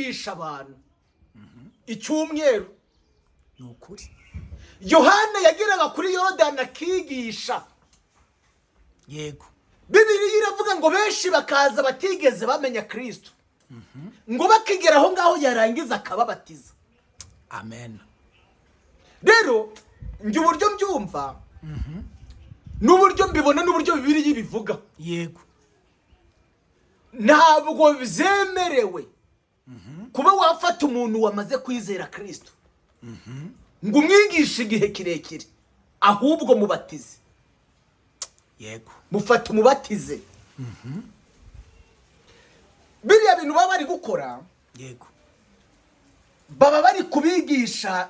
kwigisha abantu icyumweru. Ni ukuri. Yohana yageraga kuri Yorodani akigisha. Bibiliya iravuga ngo benshi bakaza batigeze bamenya Kirisito, ngo bakigera aho ngaho yarangiza akababatiza. Amen. Rero njye uburyo mbyumva n'uburyo mbibona n'uburyo Bibiliya ibivuga, ntabwo byemerewe kuba wafata umuntu wamaze kwizera Kirisito ngo umwigishe igihe kirekire, ahubwo mubatize. Mufate umubatize. Biriya bintu baba bari gukora, baba bari kubigisha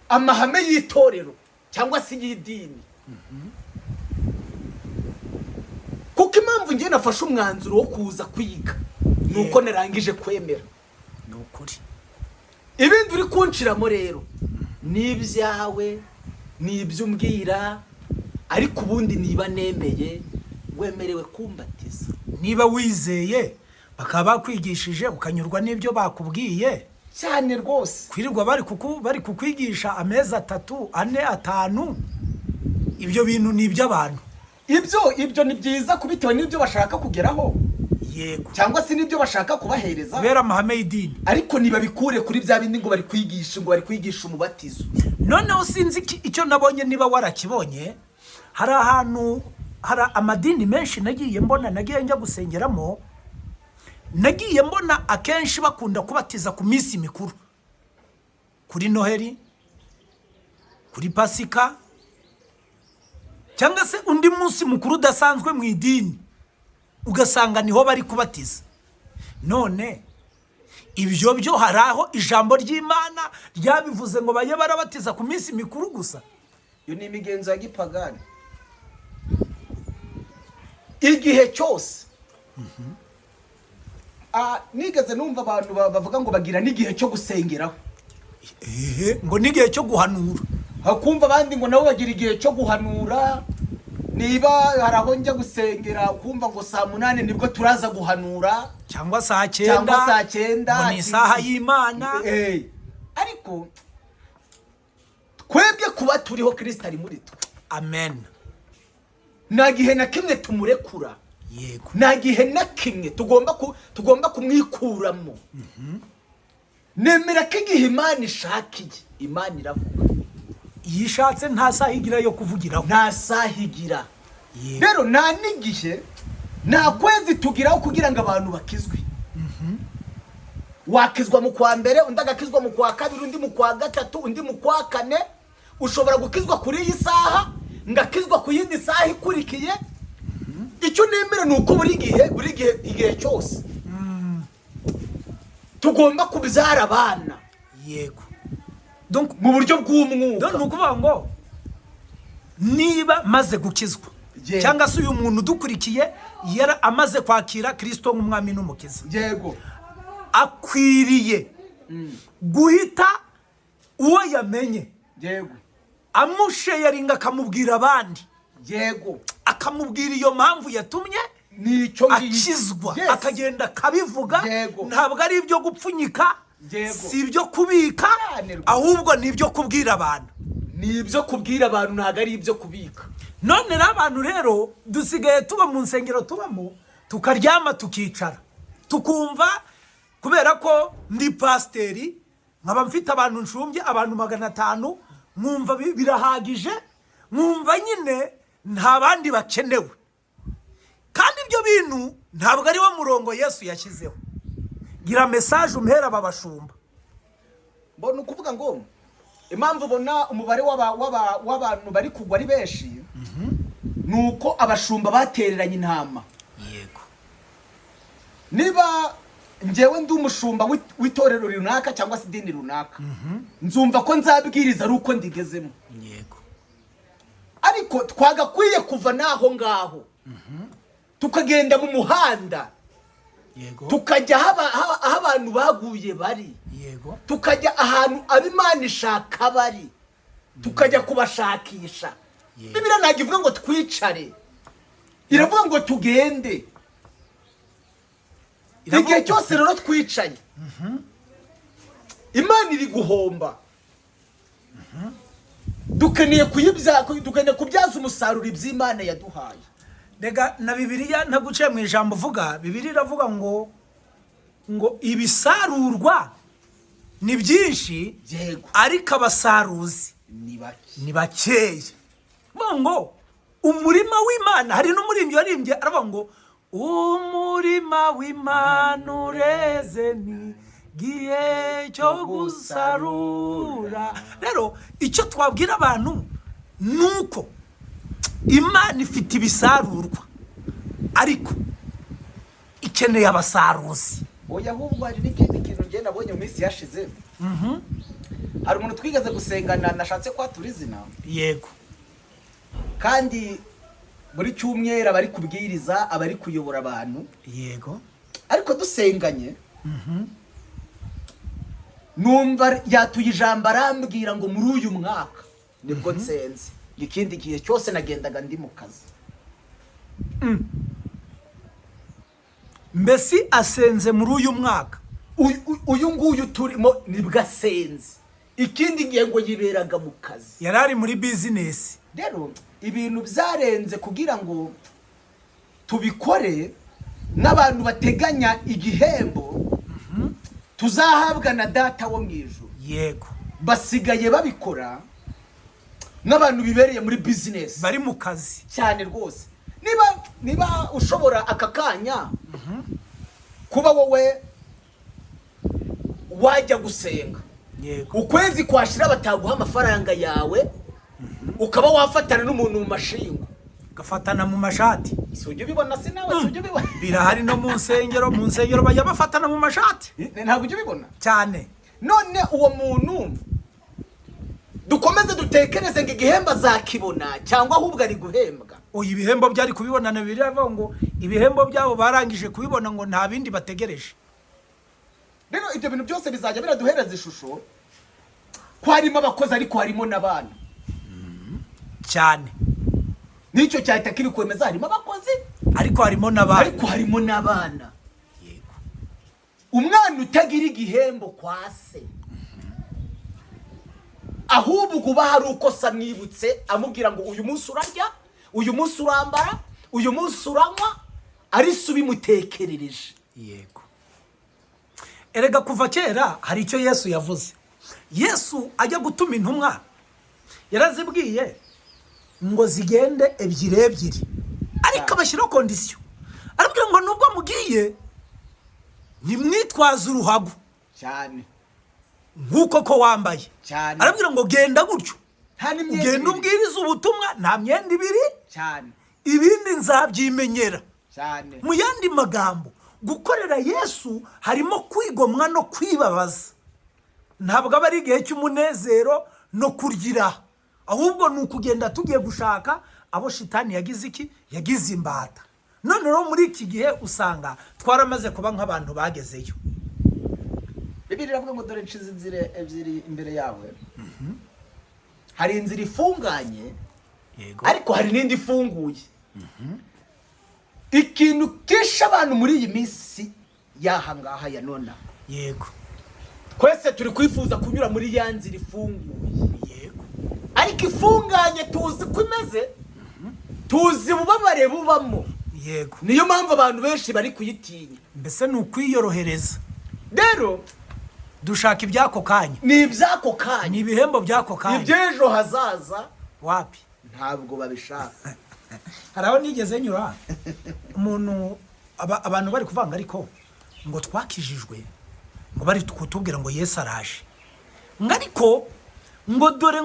amahame y'itorero cyangwa se y'idini, kuko impamvu ngiye nafashe umwanzuro wo kuza kwiga ni uko narangije kwemera. Ni ukuri. Ibindi uri kunshiramo rero ni ibyawe, ni ibyo umbwira, ariko ubundi niba nemeye, wemerewe kumbatiza. Niba wizeye, bakaba bakwigishije, ukanyurwa n'ibyo bakubwiye, Cyane rwose. kwirirwa bari kukwigisha amezi 3, 4, 5, ibyo bintu ni iby'abantu. Ibyo ni byiza kubitewe n'ibyo bashaka kugeraho cyangwa se n'ibyo bashaka kubahereza, Kubera amahame y'idini. ariko ntibabikure kuri bya bindi ngo bari kwigisha, ngo bari kwigisha umubatizo. Noneho sinzi icyo nabonye, niba warakibonye, hari ahantu hari amadini menshi nagiye mbona, nagiye njya gusengeramo, nagiye mbona akenshi bakunda kubatiza ku minsi mikuru, kuri Noheli, kuri Pasika, cyangwa se undi munsi mukuru udasanzwe mu idini, ugasanga niho bari kubatiza. None ibyo byo hari aho ijambo ry'Imana ryabivuze ngo bajye barabatiza ku minsi mikuru gusa? Iyo ni imigenzo ya gipagani. Igihe cyose nigeze numva abantu bavuga ngo bagira n'igihe cyo gusengeraho. Ehe, ngo n'igihe cyo guhanura. Hakumva abandi ngo nabo bagira igihe cyo guhanura. Niba hari aho njya gusengera, kumva ngo saa 8 nibwo turaza guhanura. Cyangwa saa 9. Cyangwa saa 9. Ngo ni isaha y'Imana. Ariko twebwe kuba turiho, Kirisita ari muri twe. Amen. Nta gihe na kimwe tumurekura. Nta gihe na kimwe tugomba kumwikuramo. Nemera ko igihe Imana ishakiye, Imana iravuga. Iyo ishatse, nta saha igira yo kuvugiraho. Nta saha igira. Rero nta n'igihe, nta kwezi tugiraho kugira ngo abantu bakizwe. Wakizwa mu kwa mbere, undi agakizwa mu kwa kabiri, undi mu kwa gatatu, undi mu kwa kane. Ushobora gukizwa kuri iyi saha, ngakizwa ku yindi saha ikurikiye. Icyo nemera ni uko buri gihe, buri gihe, igihe cyose tugomba kubyara abana Donc mu buryo bw'umwuka. Donc ni ukuvuga ngo niba maze gukizwa, cyangwa se uyu muntu udukurikiye yara amaze kwakira Kirisito nk'umwami n'umukiza, akwiriye guhita uwo yamenye amusharinga, akamubwira abandi, akamubwira iyo mpamvu yatumye Nicyo ngicyo. akizwa, akagenda akabivuga. Ntabwo ari ibyo gupfunyika, si ibyo kubika, Cyane rwose. ahubwo ni ibyo kubwira abantu. Ni ibyo kubwira abantu, ntabwo ari ibyo kubika. None rero abantu rero dusigaye tuba mu nsengero tubamo, tukaryama, tukicara, tukumva kubera ko ndi pasiteri, nkaba mfite abantu nshumbye, abantu 500, nkumva birahagije, nkumva nyine nta bandi bakenewe. Kandi ibyo bintu ntabwo ari wo murongo Yesu yashyizeho. Gira message umpera aba bashumba. Mbona ukuvuga ngo impamvu ubona umubare w'abantu bari kugwa ari benshi ni uko abashumba batereranye intama. Niba njyewe ndi umushumba w'itorero runaka cyangwa se idini runaka, nzumva ko nzabwiriza ari uko ndigezemo. Ariko twagakwiye kuva n'aho ngaho, tukagenda mu muhanda, tukajya aho abantu baguye bari, tukajya ahantu ab'Imana ishaka bari, tukajya kubashakisha. Bibiliya ntabwo ivuga ngo twicare, iravuga ngo tugende. Igihe cyose rero twicaye, Imana iri guhomba. Dukeneye dukeneye kubyaza umusaruro iby'Imana yaduhaye. Rega na Bibiliya, ntaguciye mu ijambo, uvuga Bibiliya iravuga ngo ibisarurwa ni byinshi, ariko abasaruzi ni bake. Ni bakeya. Bavuga ngo umurima w'Imana, hari n'umuririmbyi waririmbye aravuga ngo umurima w'Imana ureze, ni gihe cyo gusarura. Rero icyo twabwira abantu ni uko Imana ifite ibisarurwa, ariko ikeneye abasaruzi. Oya, ahubwo hari n'ikindi kintu ngenda nabonye mu minsi yashize. Hari umuntu twigeze gusengana, nashatse kwatura izina, kandi buri cyumweru aba ari kubwiriza, aba ari kuyobora abantu, ariko dusenganye numva yatuye ijambo, arambwira ngo muri uyu mwaka nibwo nsenze, ikindi gihe cyose nagendaga ndi mu kazi. Mbese asenze muri uyu mwaka? Uyu nguyu turimo nibwo asenze, ikindi gihe ngo yiberaga mu kazi. Yari ari muri business. Rero ibintu byarenze kugira ngo tubikore n'abantu bateganya igihembo tuzahabwa na Data wo mu ijuru. Basigaye babikora nk'abantu bibereye muri business. Bari mu kazi. Cyane rwose. Niba ushobora aka kanya kuba wowe wajya gusenga, ukwezi kwashira bataguha amafaranga yawe, ukaba wafatana n'umuntu mu mashinga, gafatana mu mashati. Si ujya ubibona? Si nawe si ujya ubibona? Birahari no mu nsengero bajya bafatana mu mashati. Ntabwo ujya ubibona? Cyane. None uwo muntu dukomeze dutekereze ngo igihembo azakibona, cyangwa ahubwo ari guhembwa? Oya, ibihembo byari kubibona na Bibiliya iravuga ngo ibihembo byabo barangije kubibona, ngo nta bindi bategereje. Rero ibyo bintu byose bizajya biraduhereza ishusho ko harimo abakozi, ariko harimo n'abana. Cyane. N'icyo cyahita kibikwemeza, harimo abakozi, ariko harimo n'abana. Ariko harimo n'abana. Umwana utagira igihembo kwa se, ahubwo uba hari uko se amwibutse, amubwira ngo uyu munsi urarya, uyu munsi urambara, uyu munsi uranywa, ari se ubimutekerereje. Yego, erega kuva kera hari icyo Yesu yavuze. Yesu ajya gutuma intumwa, yarazibwiye ngo zigende ebyiri ebyiri, ariko abashyiraho condition, arabwira ngo nubwo mugiye ntimwitwaze uruhago, nk'uko ko wambaye. Arabwira ngo genda gutyo, nta n'imyenda ugenda ibiri. Ubwiriza ubutumwa nta myenda ibiri, ibindi nzabyimenyera. Mu yandi magambo, gukorera Yesu harimo kwigomwa no kwibabaza. Ntabwo aba ari igihe cy'umunezero no kuryira, ahubwo ni ukugenda tugiye gushaka abo shitani yagize iki? Yagize imbata. None rero muri iki gihe usanga twaramaze kuba nk'abantu bagezeyo. Bibiliya iravuga ngo dore nshize inzira ebyiri imbere yawe, hari inzira ifunganye, ariko hari n'indi ifunguye. Ikintu kishe abantu muri iyi minsi y'aha ngaha ya nona, twese turi kwifuza kunyura muri ya nzira ifunguye, ariko ifunganye tuzi ko imeze, tuzi ububabare bubamo. Niyo mpamvu abantu benshi bari kuyitinya. Mbese ni ukwiyorohereza. Rero dushaka iby'ako kanya. Ni iby'ako kanya. Ni ibihembo by'ako kanya. Iby'ejo hazaza wapi. Ntabwo babishaka. Hari aho nigeze nyura, umuntu abantu bari kuvanga, ariko ngo twakijijwe, ngo bari kutubwira ngo Yesu araje, ngo ariko ngo dore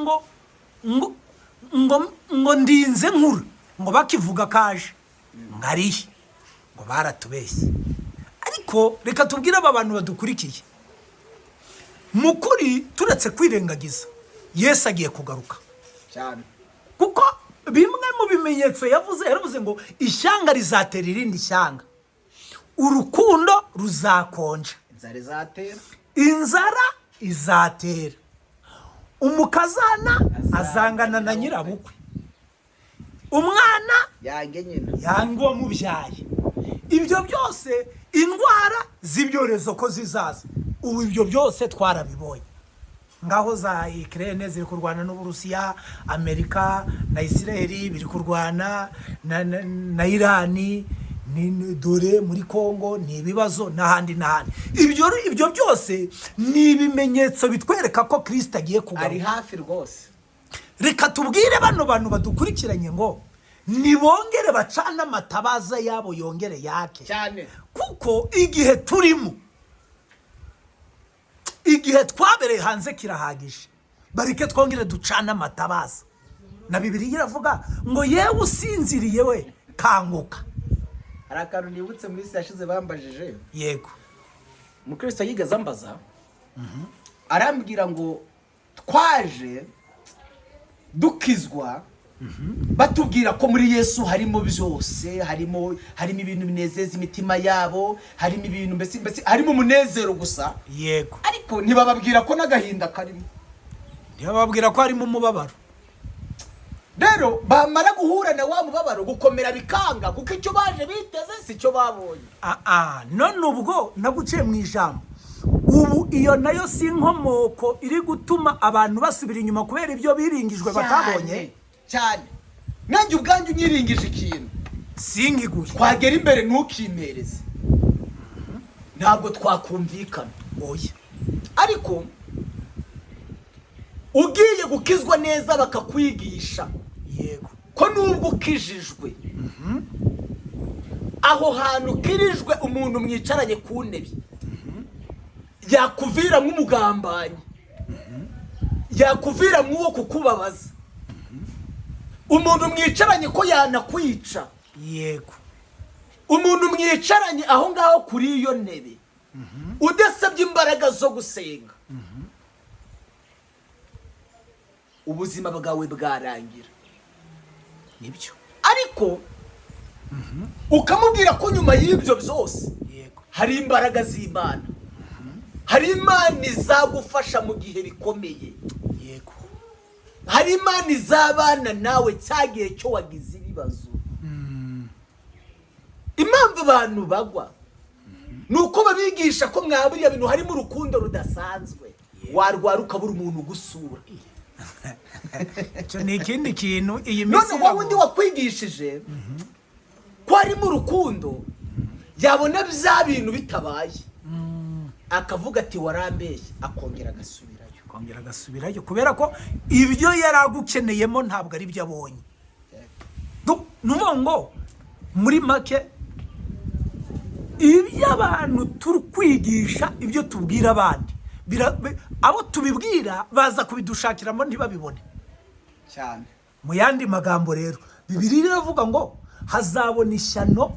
ngo ndinze nkura, ngo bakivuga kaje, ngo arihe, ngo baratubeshye. Ariko reka tubwire aba bantu badukurikiye, mu kuri turetse kwirengagiza, Yesu agiye kugaruka. Kuko bimwe mu bimenyetso yavuze, yaravuze ngo ishyanga rizatera irindi shyanga, urukundo ruzakonja, inzara izatera, inzara izatera, umukazana azangana na nyirabukwe, umwana yange nyina, yanga uwamubyaye. Ibyo byose Indwara z'ibyorezo ko zizaza. Ubu ibyo byose twarabibonye. Ngaho za Ukraine ziri kurwana n'Uburusiya, Amerika na Isiraheli biri kurwana na Irani, dore muri Kongo ni ibibazo, n'ahandi n'ahandi. Ibyo byose ni ibimenyetso bitwereka ko Kirisita agiye Ari kugaruka. hafi rwose. Reka tubwire bano bantu badukurikiranye ngo nibongere bacane amatabaza yabo, yongere yake. Cyane. Kuko igihe turimo, igihe twabereye hanze kirahagije. Bareke twongere ducane amatabaza. Na Bibiliya iravuga ngo: "Yewe usinziriye we, kanguka." Hari akantu nibutse muri isi yashize bambajije. Umukristo yigeze ambaza, arambwira ngo twaje dukizwa batubwira ko muri Yesu harimo byose, harimo ibintu binezeza imitima yabo, harimo ibintu mbese harimo umunezero gusa. Ariko ntibababwira ko n'agahinda karimo. Ntibababwira ko harimo umubabaro. Rero bamara guhura na wa mubabaro, gukomera bikanga, kuko icyo baje biteze si cyo babonye. Ah, none ubwo naguciye mu ijambo. Ubu iyo nayo si inkomoko iri gutuma abantu basubira inyuma kubera ibyo biringijwe batabonye? Cyane cyane. Nanjye ubwanjye unyiringije ikintu, Sinkiguye. twagera imbere ntukimereze, ntabwo twakumvikana. Oya. Ariko ugiye gukizwa neza, bakakwigisha ko nubwo ukijijwe, aho hantu ukirijwe, umuntu mwicaranye ku ntebe yakuvira nk'umugambanyi, yakuvira nk'uwo kukubabaza, umuntu mwicaranye ko yanakwica, umuntu mwicaranye aho ngaho kuri iyo ntebe, udasabye imbaraga zo gusenga, ubuzima bwawe bwarangira. Nibyo. Ariko ukamubwira ko nyuma y'ibyo byose hari imbaraga z'Imana, hari Imana izagufasha mu gihe bikomeye, hari Imana izabana nawe cya gihe cyo wagize ibibazo. Impamvu abantu bagwa ni uko babigisha ko mwa biriya bintu harimo urukundo rudasanzwe, warwara ukabura umuntu ugusura. Icyo ni ikindi kintu iyi minsi. None wowe undi wakwigishije ko harimo urukundo, yabona bya bintu bitabaye, akavuga ati: "Warambeshye," akongera agasubirayo. Akongera agasubirayo kubera ko ibyo yari agukeneyemo ntabwo ari byo abonye. Ni ukuvuga ngo muri make, ibyo abantu turi kwigisha, ibyo tubwira abandi, abo tubibwira baza kubidushakiramo ntibabibone. Mu yandi magambo rero, Bibiliya iravuga ngo hazabona ishyano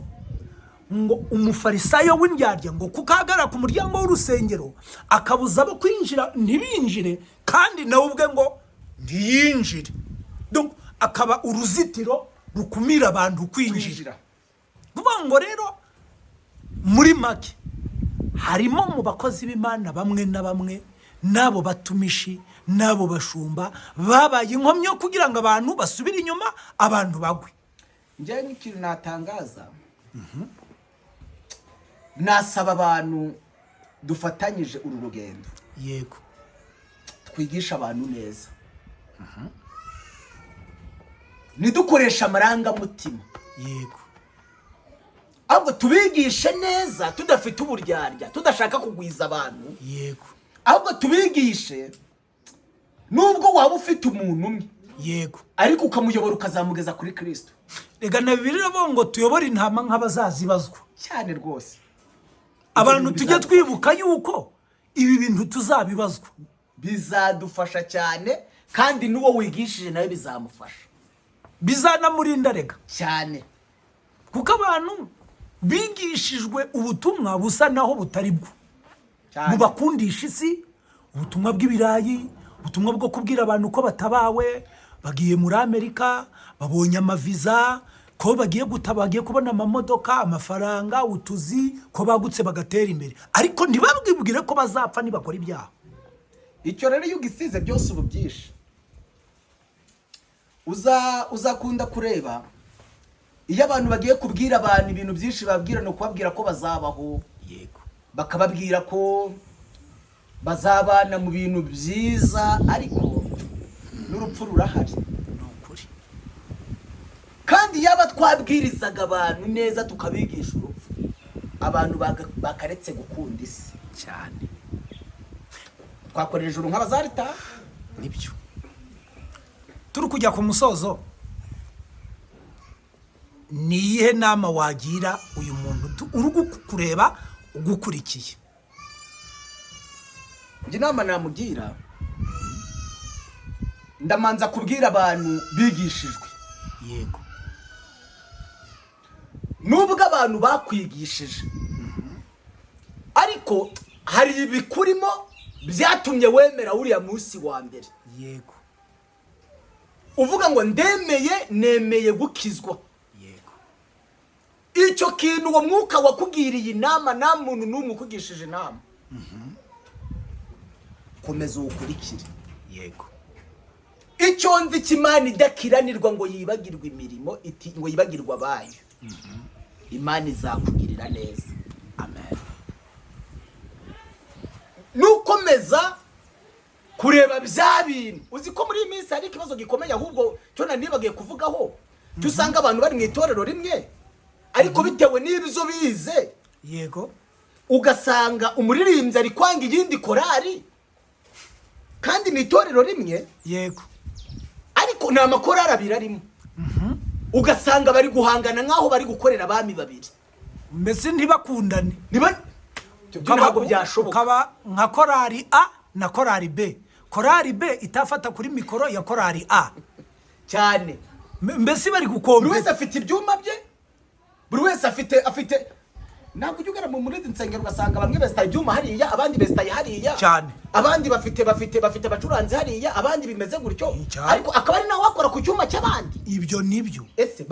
ngo umufarisayo w'indyarya, ngo kuko ahagarara ku muryango w'urusengero akabuza abo kwinjira ntibinjire, kandi nawe ubwe ngo ntiyinjire. Donc, akaba uruzitiro rukumira abantu kwinjira. Kwinjira. Kuvuga ngo rero muri make, harimo mu bakozi b'Imana bamwe na bamwe n'abo batumishi n'abo bashumba babaye inkomyi yo kugira ngo abantu basubire inyuma, abantu bagwe. Njyewe nk'ikintu natangaza, nasaba abantu dufatanyije uru rugendo, twigisha abantu neza, ntidukoreshe amarangamutima, ahubwo tubigishe neza tudafite uburyarya, tudashaka kugwiza abantu, ahubwo tubigishe nubwo waba ufite umuntu umwe, ariko ukamuyobora ukazamugeza kuri Kirisito. Reka na Bibiliya iravuga ngo tuyobore intama nk'abazazibazwa. Cyane rwose. Abantu Ibyo tujye bintu twibuka yuko ibi bintu tuzabibazwa. Bizadufasha cyane, kandi n'uwo wigishije nawe bizamufasha. Bizanamurinda rega. Cyane. Kuko abantu bigishijwe ubutumwa busa naho butari bwo, bubakundisha isi, ubutumwa bw'ibirayi, ubutumwa bwo kubwira abantu ko batabawe, bagiye muri Amerika, babonye amaviza, ko bagiye guta, bagiye kubona amamodoka, amafaranga, utuzi, ko bagutse bagatera imbere, ariko ntibabwibwire ko bazapfa nibakora ibyaha. Icyo rero iyo ugisize byose, ubu byinshi uzakunda kureba. Iyo abantu bagiye kubwira abantu ibintu byinshi, babwira ni ukubabwira ko bazabaho, bakababwira ko bazabana mu bintu byiza, ariko n'urupfu rurahari. Ni ukuri. Kandi yaba twabwirizaga abantu neza, tukabigisha urupfu, abantu bakaretse gukunda isi. Cyane. Twakorera ijuru nk'abazaritaha. Nibyo. Turi kujya ku musozo, ni iyihe nama wagira uyu muntu uri kureba ugukurikiye? Njye inama namugira, ndamanza kubwira abantu bigishijwe. Nubwo abantu bakwigishije, ariko hari ibikurimo byatumye wemera uriya munsi wa mbere, uvuga ngo ndemeye, nemeye gukizwa. Icyo kintu, uwo mwuka wakugiriye inama, nta muntu n'umwe ukugishije inama, komeza uwukurikire. Icyo nzi cy'Imana idakiranirwa ngo yibagirwe imirimo ngo yibagirwe abayo, Imana izakugirira neza. Amen. Nukomeza kureba bya bintu, uzi ko muri iyi minsi hari ikibazo gikomeye ahubwo cyo nanibagiye kuvugaho, cyo usanga abantu bari mu itorero rimwe, ariko bitewe n'ibyo bize, ugasanga umuririmbyi ari kwanga iyindi korari kandi ni itorero rimwe, ariko ni amakorari abiri arimo, ugasanga bari guhangana nk'aho bari gukorera abami babiri. Mbese ntibakundane. Niba ibyo ntabwo byashoboka. Ukaba nka korari A na korari B, korari B itafata kuri mikoro ya korari A. Cyane. Mbese bari Buri gukombe. wese afite ibyuma bye, buri wese afite. Ntabwo ujya ugera muri izi nsengero ugasanga bamwe besitaye ibyuma hariya, abandi besitaye hariya, abandi bafite abacuranzi hariya, abandi bimeze gutyo, ariko akaba ari nawe wakora ku cyuma cy'abandi. Ibyo nibyo. Ese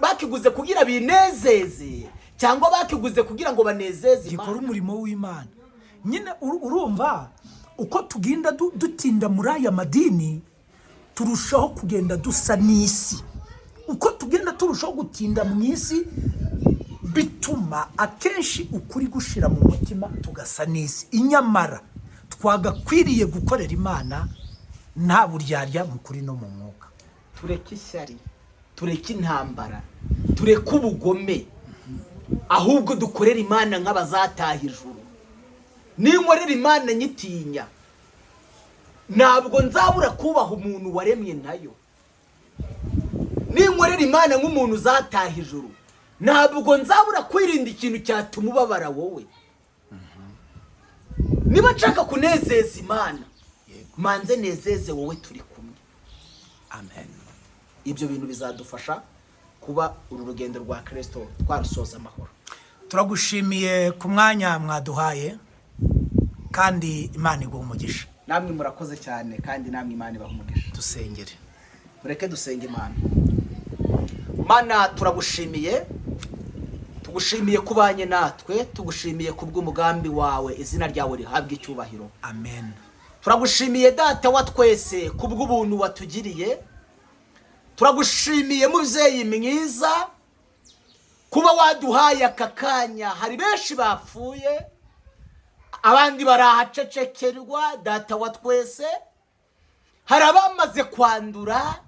bakiguze kugira binezeze cyangwa bakiguze kugira ngo banezeze Gikora Imana? umurimo w'Imana nyine. Urumva uko tugenda dutinda muri aya madini, turushaho kugenda dusa n'isi. Uko tugenda turushaho gutinda mu isi, bituma akenshi ukuri gushira mu mutima, tugasa n'isi. Inyamara twagakwiriye gukorera Imana nta buryarya, mu kuri no mu mwuka. Tureke ishyari, tureke intambara, tureke ubugome, ahubwo dukorere Imana nk'abazataha ijuru. Ninkorera Imana nyitinya, ntabwo nzabura kubaha umuntu waremye nayo. Ninkorera Imana nk'umuntu uzataha ijuru, ntabwo nzabura kwirinda ikintu cyatuma ubabara wowe. Niba nshaka kunezeza Imana, manze nezeze wowe turi kumwe. Amen. Ibyo bintu bizadufasha kuba uru rugendo rwa Kirisito twarusoza amahoro. Turagushimiye ku mwanya mwaduhaye, kandi Imana iguha umugisha. Namwe murakoze cyane, kandi namwe Imana ibaha umugisha. Dusengere. Mureke dusenge Imana. Mana, turagushimiye, tugushimiye kubanye natwe, tugushimiye kubw'umugambi wawe, izina ryawe rihabwa icyubahiro. Amen. Turagushimiye Data wa twese kubw'ubuntu watugiriye. Turagushimiye mubyeyi mwiza kuba waduhaye aka kanya. Hari benshi bapfuye, abandi barahacecekerwa, Data wa twese. Hari abamaze kwandura,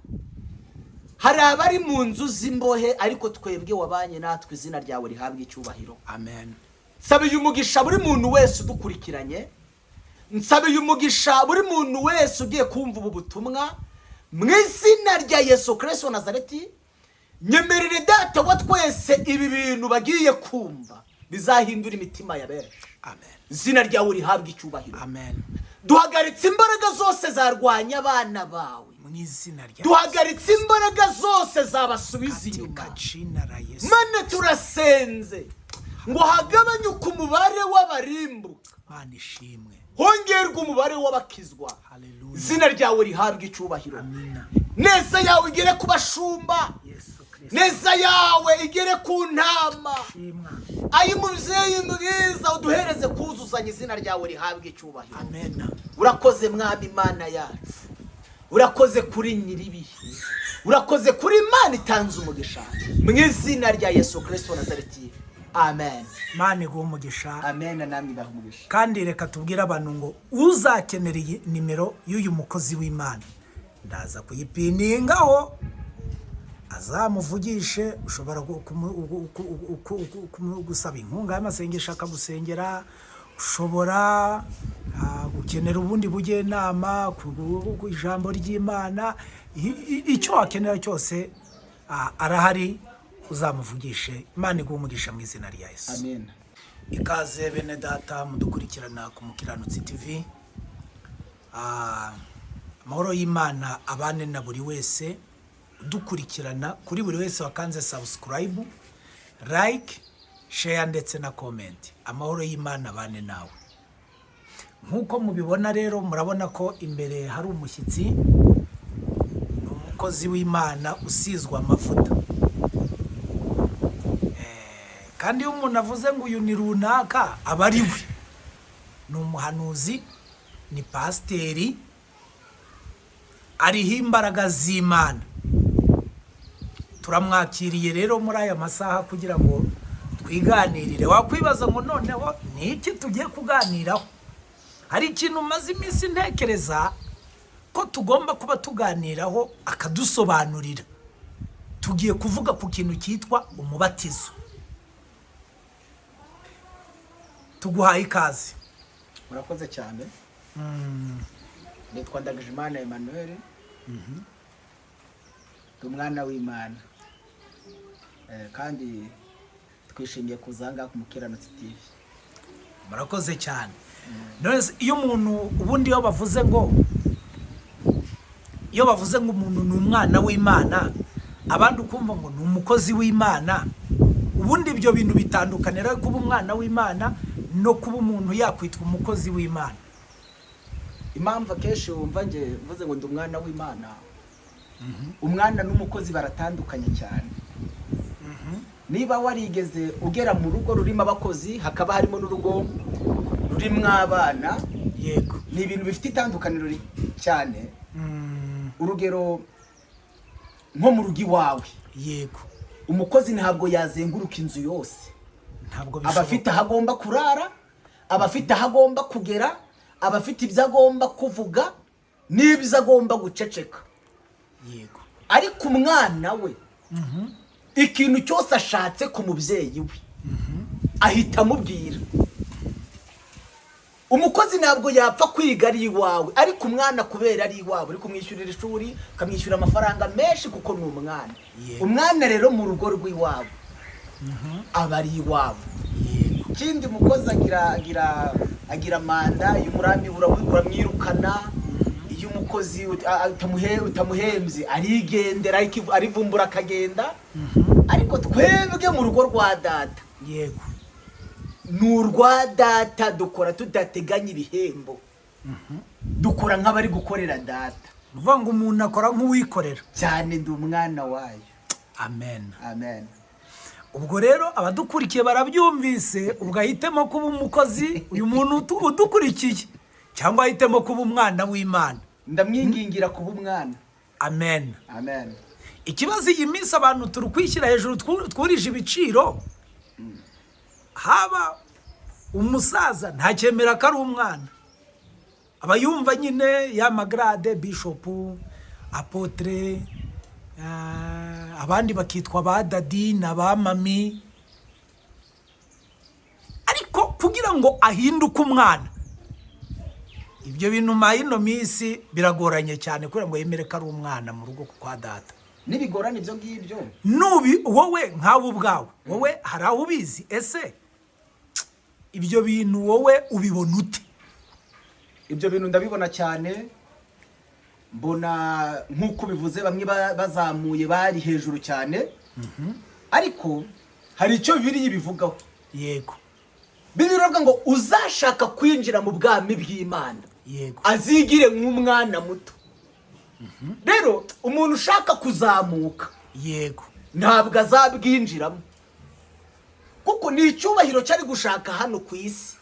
hari abari mu nzu z'imbohe, ariko twebwe wabanye natwe, izina ryawe rihabwa icyubahiro. Amen. Nsabiye umugisha buri muntu wese udukurikiranye, nsabiye umugisha buri muntu wese ugiye kumva ubu butumwa mu izina rya Yesu Kirisito wa Nazareti. Nyemerere Data wa twese, ibi bintu bagiye kumva bizahindura imitima ya benshi. Amen. Izina ryawe rihabwa icyubahiro. Amen. Duhagaritse imbaraga zose zarwanya abana bawe. Mu izina rya Duhagaritse imbaraga zose zabasubiza inyuma. Katika jina la Yesu. Mana, turasenze ngo hagabanyuke umubare w'abarimbuka, Mana ishimwe. hongerwe umubare w'abakizwa. Haleluya. Izina ryawe rihabwe icyubahiro. Amina. Neza yawe igere ku bashumba, Yesu Kristo. neza yawe igere ku ntama. Shimwa. Ayi mubyeyi mwiza, uduhereze kuzuzanya, izina ryawe rihabwe icyubahiro. Amen. Urakoze Mwami Imana yacu, urakoze kuri nyiribihe. Urakoze kuri Imana itanze umugisha, mu izina rya Yesu Kirisito wa Nazareti, amen. Imana iguhe umugisha. Amen, namwe ibahe umugisha. Kandi reka tubwire abantu ngo uzakenera iyi nimero y'uyu mukozi w'Imana, ndaza kuyipiningaho, azamuvugishe. Ushobora gusaba inkunga y'amasengesho akagusengera, ushobora gukenera ubundi bujyanama ku ijambo ry'Imana, icyo wakenera cyose, arahari, uzamuvugishe. Imana iguhe umugisha mu izina rya Yesu. Amen. Ikaze bene data mudukurikirana ku Mukiranutsi TV. Amahoro y'Imana abane na buri wese udukurikirana, kuri buri wese wakanze subscribe, like, share ndetse na comment. Amahoro y'Imana abane nawe. Nk'uko mubibona rero, murabona ko imbere hari umushyitsi, ni umukozi w'Imana usizwe amavuta. Kandi iyo umuntu avuze ngo uyu ni runaka, aba ari we. Ni umuhanuzi, ni pasiteri, ariho imbaraga z'Imana. Turamwakiriye rero muri aya masaha kugira ngo twiganirire. Wakwibaza ngo noneho ni iki tugiye kuganiraho? Hari ikintu maze iminsi ntekereza ko tugomba kuba tuganiraho, akadusobanurira. Tugiye kuvuga ku kintu cyitwa umubatizo. Tuguhaye ikaze. Murakoze cyane. Nitwa Ndagijimana Emmanuel, ndi umwana w'Imana, kandi twishimiye kuza aha ngaha ku Mukiranutsi TV. Murakoze cyane. None se iyo umuntu, ubundi iyo bavuze ngo umuntu ni umwana w'Imana, abandi ukumva ngo ni umukozi w'Imana, ubundi ibyo bintu bitandukanira kuba umwana w'Imana no kuba umuntu yakwitwa umukozi w'Imana? Impamvu akenshi wumva nge mvuze ngo ndi umwana w'Imana, umwana n'umukozi baratandukanye cyane. Niba warigeze ugera mu rugo rurimo abakozi, hakaba harimo n'urugo rurimo abana, ni ibintu bifite itandukaniro cyane. Urugero nko mu rugo iwawe, umukozi ntabwo yazenguruka inzu yose. Ntabwo aba afite bishoboka. aho agomba kurara, aba afite aho agomba kugera, aba afite ibyo agomba kuvuga n'ibyo agomba guceceka. Ariko umwana we, ikintu cyose ashatse ku mubyeyi we ahita amubwira. Umukozi ntabwo yapfa kwiga ari iwawe, ariko umwana kubera ari iwawe uri kumwishyurira ishuri, ukamwishyura amafaranga menshi kuko ni umwana. Umwana rero mu rugo rw'iwabo aba ari iwabo. Ikindi, umukozi agira manda. Iyo umurambi uramwirukana. Iyo umukozi utamuhembye arigendera, arivumbura akagenda. Ariko twebwe mu rugo rwa data, ni urwa data, dukora tudateganya ibihembo, dukora nk'abari gukorera data. Ni ukuvuga ngo umuntu akora nk'uwikorera. Cyane, ndi umwana wayo. Amen. Amen. Ubwo rero abadukurikiye barabyumvise. Ubwo ahitemo kuba umukozi uyu muntu udukurikiye, cyangwa ahitemo kuba umwana w'Imana? Ndamwingingira kuba umwana. Amen. Amen. Ikibazo, iyi minsi abantu turi kwishyira hejuru, twurije ibiciro. Haba umusaza ntacyemera ko ari umwana, aba yumva nyine ya magrade, bishopu, apôtre, abandi bakitwa ba daddy na ba mummy. Ariko kugira ngo ahinduke umwana, ibyo bintu ma ino minsi biragoranye cyane, kugira ngo yemere ko ari umwana mu rugo kwa data. Nibigorana ibyo ngibyo. Nubi wowe nkawe ubwawe, wowe hari aho ubizi? Ese ibyo bintu wowe ubibona ute? Ibyo bintu ndabibona cyane. Mbona nk'uko bivuze, bamwe bazamuye bari hejuru cyane, ariko hari icyo Bibiliya ibivugaho. Bibiliya iravuga ngo uzashaka kwinjira mu bwami bw'Imana azigire nk'umwana muto. Rero umuntu ushaka kuzamuka ntabwo azabwinjiramo, kuko ni icyubahiro cyari gushaka hano ku isi.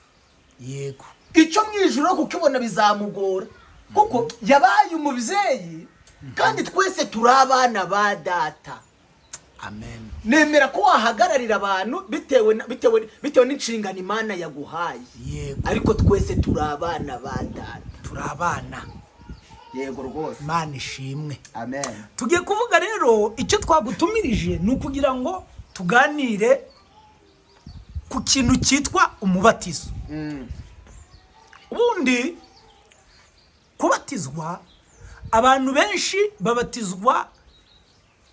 Icyo mu ijuru kukibona bizamugora, kuko yabaye umubyeyi. Kandi twese turi abana ba data. Amen. Nemera ko wahagararira abantu bitewe n'inshingano Imana yaguhaye, ariko twese turi abana ba data. Turi abana. Yego rwose. Imana ishimwe. Amen. Tugiye kuvuga rero, icyo twagutumirije ni ukugira ngo tuganire ku kintu cyitwa umubatizo. Ubundi kubatizwa, abantu benshi babatizwa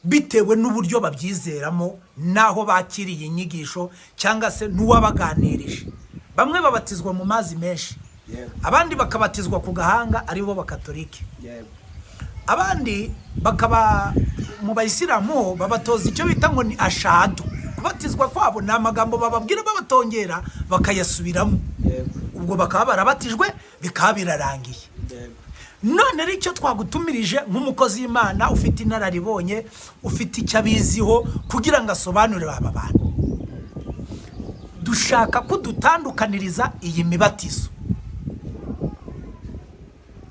bitewe n'uburyo babyizeramo n'aho bakiriye inyigisho cyangwa se n'uwabaganirije. Bamwe babatizwa mu mazi menshi, abandi bakabatizwa ku gahanga, aribo bakatolike, abandi bakaba mu bayisilamu babatoza icyo bita ngo ni ashadu. Kubatizwa kwabo ni amagambo bababwira babatongera bakayasubiramo, ubwo bakaba barabatijwe, bikaba birarangiye. None rero icyo twagutumirije nk'umukozi w'Imana ufite inararibonye, ufite icyo abiziho, kugira ngo asobanurire aba bantu, dushaka ko dutandukaniriza iyi mibatizo.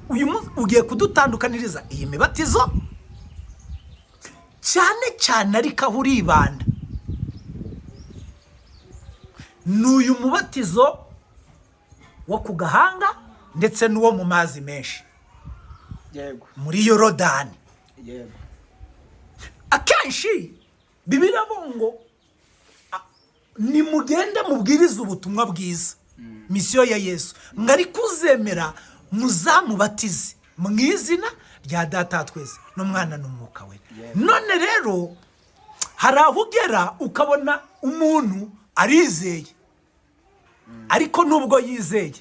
Uyu munsi ugiye kudutandukaniriza iyi mibatizo cyane cyane, ariko aho uribanda ni uyu mubatizo wo ku gahanga ndetse n'uwo mu mazi menshi muri Yorodani. Akenshi Bibiliya ngo nimugende mubwirize ubutumwa bwiza, misiyo ya Yesu, ngo ariko uzemera muzamubatize mu izina rya Data wa twese n'Umwana n'Umwuka we. None rero hari aho ugera ukabona umuntu arizeye, ariko nubwo yizeye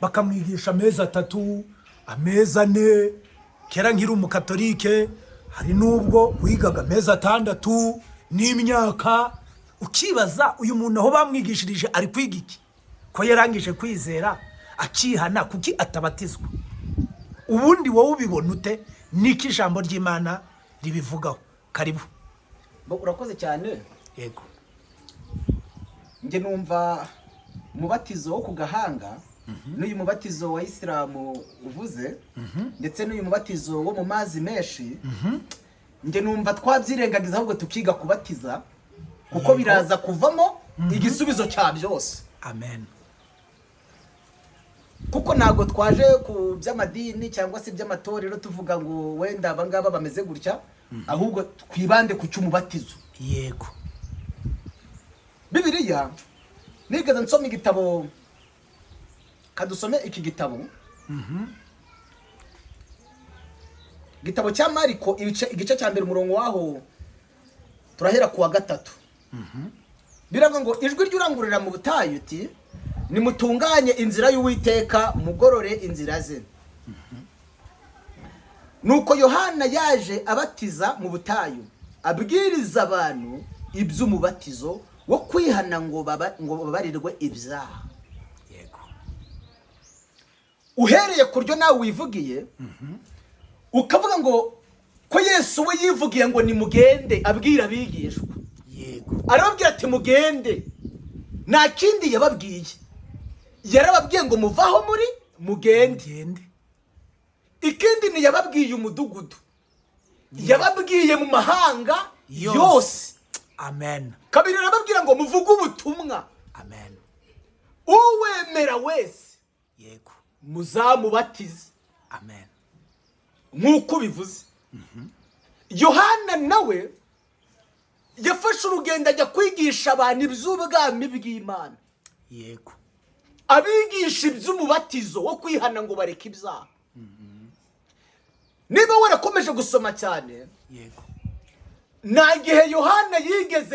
bakamwigisha amezi 3, amezi 4. Kera nkiri umukatolike hari n'ubwo wigaga amezi 6 n'imyaka, ukibaza uyu muntu aho bamwigishirije ari kwiga iki, ko yarangije kwizera akihana, kuki atabatizwa? Ubundi wowe ubibona ute? Niko ijambo ry'Imana ribivugaho? Karibu. Bo, urakoze cyane. Yego. Njye numva umubatizo wo ku gahanga n'uyu mubatizo wa isilamu uvuze, ndetse n'uyu mubatizo wo mu mazi menshi, njye numva twabyirengagiza, ahubwo tukiga kubatiza, kuko biraza kuvamo igisubizo cya byose. Amen. Kuko ntabwo twaje ku by'amadini cyangwa se iby'amatorero tuvuga ngo wenda aba ngaba bameze gutya, ahubwo twibande ku cy'umubatizo. Bibiliya, nigeze nsoma igitabo, kadusome iki gitabo, igitabo cya Mariko, igice cya mbere, umurongo waho turahera ku wa 3. Biravuga ngo: "Ijwi ry'urangururira mu butayu uti: 'Nimutunganye inzira y'Uwiteka, mugorore inzira ze.' Nuko Yohana yaje abatiza mu butayu, abwiriza abantu iby'umubatizo wo kwihana ngo babarirwe ibyaha." Uhereye ku ryo nawe wivugiye, ukavuga ngo ko Yesu we yivugiye ngo nimugende, abwira abigishwa, arababwira ati: "Mugende." Nta kindi yababwiye, yarababwiye ngo muvaho muri mugende. Gende. Ikindi ntiyababwiye umudugudu, yababwiye mu mahanga yose. Yose. Amen. Kabiri, arababwira ngo muvuge ubutumwa, Amen. uwemera wese muzamubatize. Amen. Nk'uko bivuze, Yohana nawe yafashe urugendo ajya kwigisha abantu iby'ubwami bw'Imana, abigisha iby'umubatizo wo kwihana ngo bareke ibyaha. Niba warakomeje gusoma cyane, nta gihe Yohana yigeze